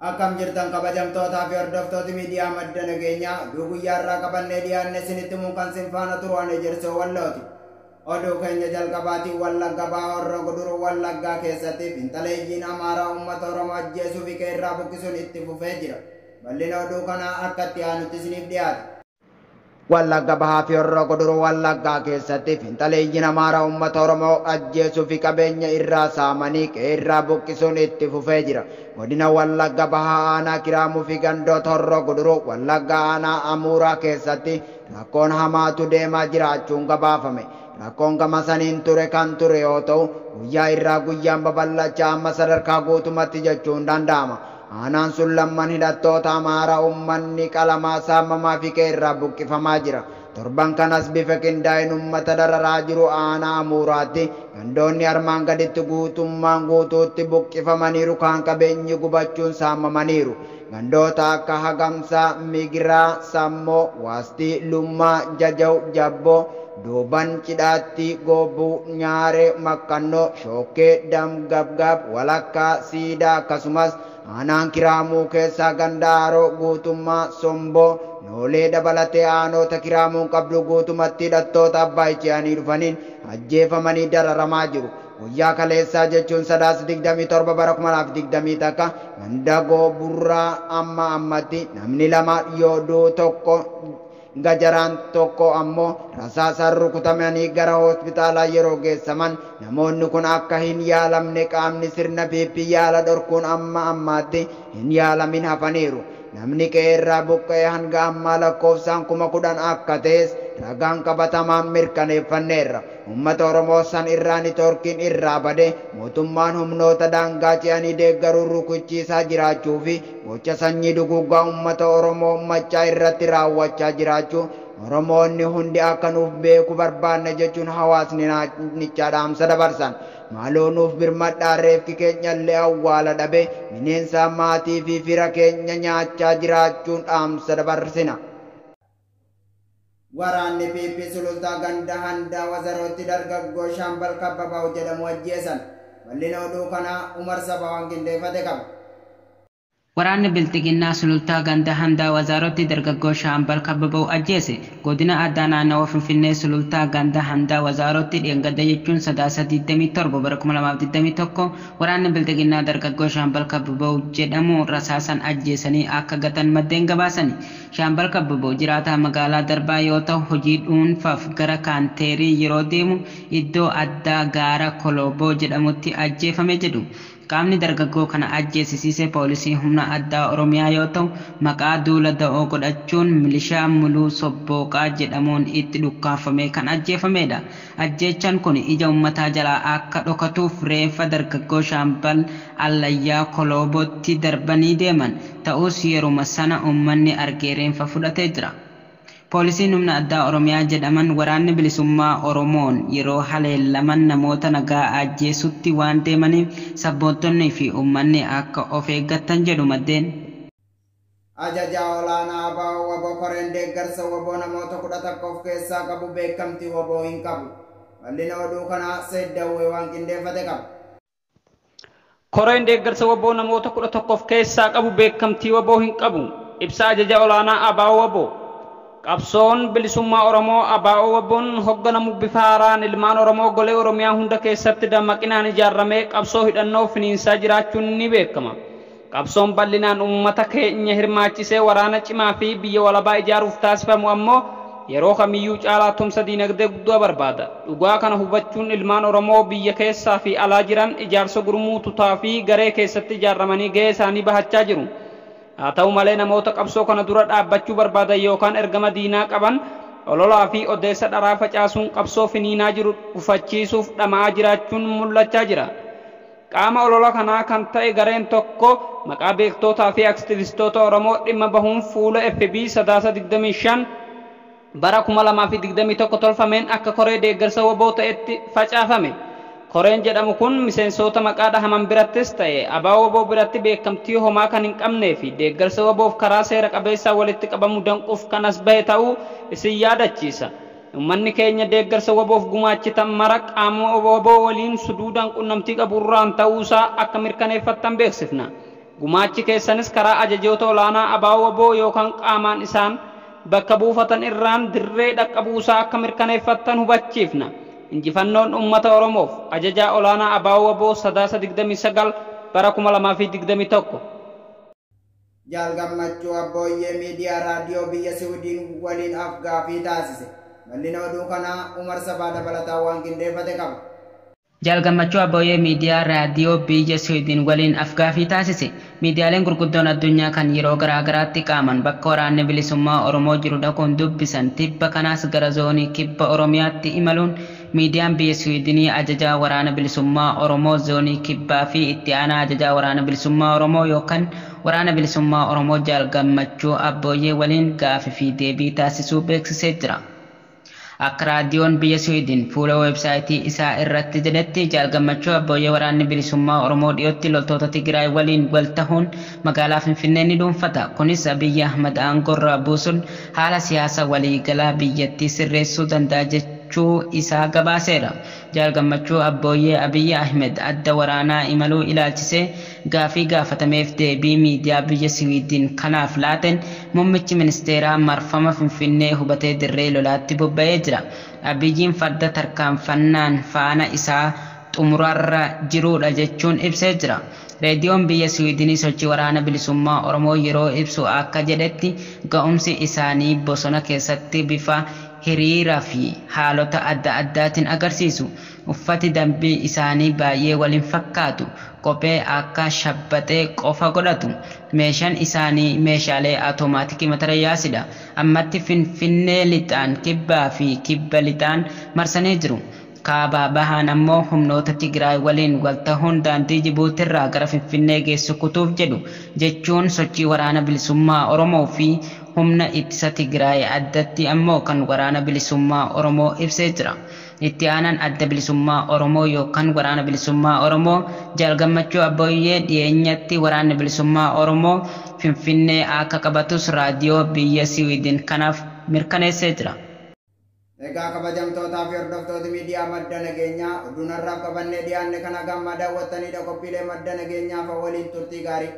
Akkam jirtan kabajamtootaa fi hordoftoota miidiyaa Madda Nageenyaa, oduu guyyaa irraa qabannee dhiyaanne isinitti himuun kan sin faana turu ani Ejersoo Wallooti. Oduu keenya jalqabaatiin Wallagga Bahaa Horroo Guduruu Wallaggaa keessatti fiinxaleeyyiin Amaaraa uummata Oromoo ajjeesuu fi qe'eerraa buqqisuun itti fufee jira. Bal'ina oduu kanaa akka itti aanutti isiniif dhiyaata. Wallagga Bahaa fi Horroo Guduruu Wallaggaa keessatti fiinxaleeyyiin Amaaraa uummata Oromoo ajjeesuu fi qabeenya irraa saamanii qe'eerraa buqqisuun itti fufee jira. Godina Wallagga Bahaa aanaa Kiraamuu fi gandoota Horroo Guduruu Wallagga aanaa Amuuraa keessatti rakkoon hamaatu deemaa jiraachuun gabaafame. Rakkoon gama saniin ture kan ture yoo ta'u, guyyaa irraa guyyaan babal'achaa amma sadarkaa guutumatti jechuun danda'ama. Aanaan sun lamman hidhattoota Amaaraa uummanni qalamaa saamamaa fi qe'eerraa buqqifamaa jira. Torban kanas bifa qindaa'een uummata dararaa jiru aanaa Amuuraatti gandoonni armaan gaditti guutummaan guutuutti buqqifamaniiru, kaan qabeenyi gubachuun saamamaniiru. Gandoota akka Hagamsaa, Migiraa, Sammoo, Waastii, Lummaa, Jajaw, Jabboo, Duuban, Cidhaatti, Goobuu, Nyaaree, Makkannoo, Shookkee, Damgabgab, Walakkaa, Siidaa akkasumas aanaan Kiraamuu keessaa ganda Haroo, Guutummaa, Somboo, Noolee dabalatee aanoota Kiraamuun qabdu guutumatti hidhattoota abbaa ce'anii dhufaniin ajjeefamanii dararamaa jiru. Guyyaa kaleessaa jechuun Sadaasa 27 bara 2021 ganda Gooburraa amma ammatti namni lama yoo du'u tokko gajaraan tokko ammoo rasaasaan rukutamanii gara hospitaalaa yeroo geessaman namoonni kun akka hin yaalamne qaamni sirna PP yaala dhorkuun amma ammaatti hin yaalamin hafaniiru. Namni qe'eerraa buqqa'ee hanga ammaa lakkoofsaan 10,000 akka ta'es ragaan qabatamaan mirkaneeffanneerra. Uummata Oromoo san irraa niitoorkiin irraa bade mootummaan humnoota daangaa ce'anii deeggaruun rukuchiisaa jiraachuu fi gocha sanyii duguuggaa uummata Oromoo Maccaa irratti raawwachaa jiraachuu Oromoonni hundi akka nuuf beeku barbaanna jechuun hawaasni naannichaa dhaamsa dabarsan. Maaloo nuuf birmadhaa, reeffi keenyallee awwaala dhabe bineensa maatii fi fira keenya nyaachaa jiraachuun dhaamsa dabarsina. Waraanni PP Sulultaa ganda Handaa Wazarootti dargaggoo Shaambal Kabbabaa'u jedhamu ajjeesan. Bal'ina oduu kanaa Umar Sabawaan qindeeffate qaba. Waraanni Bilxiginnaa Sulultaa ganda Handaa Wazaarotti dargaggoo Shaambal Kabbaba'u ajjeese. Godina Addaa Naannawaa Finfinnee Sulultaa ganda Handaa Wazaarotti dheengadda jechuun Sadaasa 27 bara 2021 waraanni Bilxiginnaa dargaggoo Shaambal Kabbaba'u jedhamu rasaasan ajjeesanii akka gatan maddeen gabaasani. Shaambal Kabbaba'u jiraataa magaalaa Darbaa yoo ta'u, hojii dhuunfaaf gara Kaanteerii yeroo deemu iddoo addaa gaara Koloboo jedhamutti ajjeefame jedhu. Qaamni dargaggoo kana ajjeesisiise poolisii humna addaa Oromiyaa yoo ta'u, maqaa duula da'oo godhachuun milishaa Muluu Sobbooqaa jedhamuun itti dhukkaafamee kan ajjeefamedha. Ajjeechaan kun ija uummataa jalaa akka dhokatuuf reeffa dargaggoo Shaambal Allayyaa Kolobootti darbanii deeman. Ta'us yeruma sana uummanni argee reenfa fudhatee jira. Poolisiin humna addaa Oromiyaa jedhaman waraanni bilisummaa Oromoon yeroo haleellaman namoota nagaa ajjeesutti waan deemaniif sabboontonnii fi uummanni akka of eeggatan jedhu maddeen. Ajajaa olaanaa ABO WBO koreen deeggarsa WBO namoota 11 of keessaa qabu beekamtii WBO hin qabu. Bal'ina oduu kanaa Seed Dawwee waan qindeeffate qaba. Koreen deeggarsa WBO namoota 11 of keessaa qabu beekamtii WBO hin qabu. Ibsa ajaja olaanaa ABO WBO. Qabsoon bilisummaa Oromoo ABO WBOn hogganamu bifa haaraan ilmaan Oromoo golee Oromiyaa hunda keessatti dammaqinaan ijaarramee qabsoo hidhannoo finiinsaa jiraachuun ni beekama. Qabsoon bal'inaan uummata keenya hirmaachisee waraana cimaa fi biyya walabaa ijaaruuf taasifamu ammoo yeroo kamiyyuu caalaa tumsa diinagdee guddaa barbaada. Dhugaa kana hubachuun ilmaan Oromoo biyya keessaa fi alaa jiran ijaarsa gurmuu tutaa fi garee keessatti ijaarramanii gahee isaanii bahachaa jiru. Haa ta'u malee namoota qabsoo kana dura dhaabbachuu barbaadan yookaan ergama diinaa qaban ololaa fi odeessa dharaa facaasuun qabsoo finiinaa jiru gufachiisuuf dhama'aa jiraachuun mul'achaa jira. Qaama olola kanaa kan ta'e gareen tokko maqaa beektootaa fi aktivistoota Oromoo dhimma bahuun fuula FB Sadaasa 25 bara 2021 tolfameen akka koree deeggarsa WBO ta'etti facaafame. Koreen jedhamu kun miseensota maqaa dhahaman birattis ta'e ABO WBO biratti beekamtii homaa kan hin qabnee fi deeggarsa WBOf karaa seera qabeessaa walitti qabamu danquuf kan as bahe ta'uu isin yaadachiisa. Uummanni keenya deeggarsa WBOf gumaachitan mara qaama WBO waliin suduudhaan qunnamtii qaburraan ta'uusaa akka mirkaneeffattan beeksifna. Gumaachi keessanis karaa ajajoota olaanaa ABO WBO yookaan qaamaan isaan bakka buufatan irraan dirree dhaqqabuusaa akka mirkaneeffattan hubachiifna. Injifannoon uummata Oromoof ajajaa olaanaa ABO WBO Sadaasa 29 bara 2021. Jaal Gammachuu Abbooyyee miidiyaa raadiyoo biyya Siwiidin waliin afgaaffii taasise. Bal'ina oduu kanaa Umar Sabaa dabalataa waan qindeeffate qaba. Jaal Gammachuu Abbooyyee miidiyaa raadiyoo biyya Siwiidin waliin afgaaffii taasise. Miidiyaaleen gurguddoon addunyaa kan yeroo garaa garaatti qaaman bakka waraanni bilisummaa Oromoo jiru dhaquun dubbisan tibba kanaas gara zoonii kibba Oromiyaatti imaluun miidiyaan biyya Siwiidinii ajajaa waraana bilisummaa Oromoo zoonii kibbaa fi itti aanaa ajajaa waraana bilisummaa Oromoo yookaan waraana bilisummaa Oromoo Jaal Gammachuu Abbooyyee waliin gaafii fi deebii taasisuu beeksisee jira. Akka raadiyoon biyya Siwiidin fuula weebsaayitii isaa irratti jedhetti Jaal Gammachuu Abbooyyee waraanni bilisummaa Oromoo dhiyootti loltoota Tigraay waliin wal tahuun magaalaa Finfinnee ni dhuunfata. Kunis Abiyyi Ahmad aangorraa buusuun haala siyaasa waliigalaa biyyattii sirreessuu danda'a jechuu isaa gabaaseera. Jaal Gammachuu Abbooyyee Abiyyi Ahmed adda waraanaa imaluu ilaalchisee gaafii gaafatameef deebii miidiyaa biyya Siwiidin kanaaf laateen muummichi ministeeraa marfama Finfinnee hubatee dirree lolaatti bobba'ee jira. Abiyyiin farda tarkaanfannaan faana isaa xumurarra jirudha jechuun ibsee jira. Reediyoon biyya Siwiidinii sochii waraana bilisummaa Oromoo yeroo ibsu akka jedhetti ga'umsi isaanii bosona keessatti bifa hiriiraa fi haalota adda addaatiin agarsiisu. Uffati dambii isaanii baay'ee waliin fakkaatu. Kophee akka shabbaxee qofa godhatu. Meeshaan isaanii meeshaalee automaatikii matarayaasidha. Ammatti Finfinnee lixaan kibbaa fi kibba lixaan marsanii jiru. Kaabaa bahaan ammoo humnoota Tigraay waliin wal tahuun daandii Jibuutirraa gara Finfinnee geessu kutuuf jedhu jechuun sochii waraana bilisummaa Oromoo fi humna ittisa Tigraay addatti ammoo kan waraana bilisummaa Oromoo ibsee jira. Itti aanaan adda bilisummaa Oromoo yookaan waraana bilisummaa Oromoo Jaal Gammachuu Abbooyyee dhiyeenyatti waraanni bilisummaa Oromoo Finfinnee akka qabatus raadiyoo biyya Siwiidin kanaaf mirkaneessee jira. Egaa kabajamtootaa fi hordoftoota miidiyaa madda nageenyaa oduun har'aaf qabannee dhiyaanne kana gamma daawwattanidha. Qophiilee madda nageenyaa fa waliin turtii gaarii.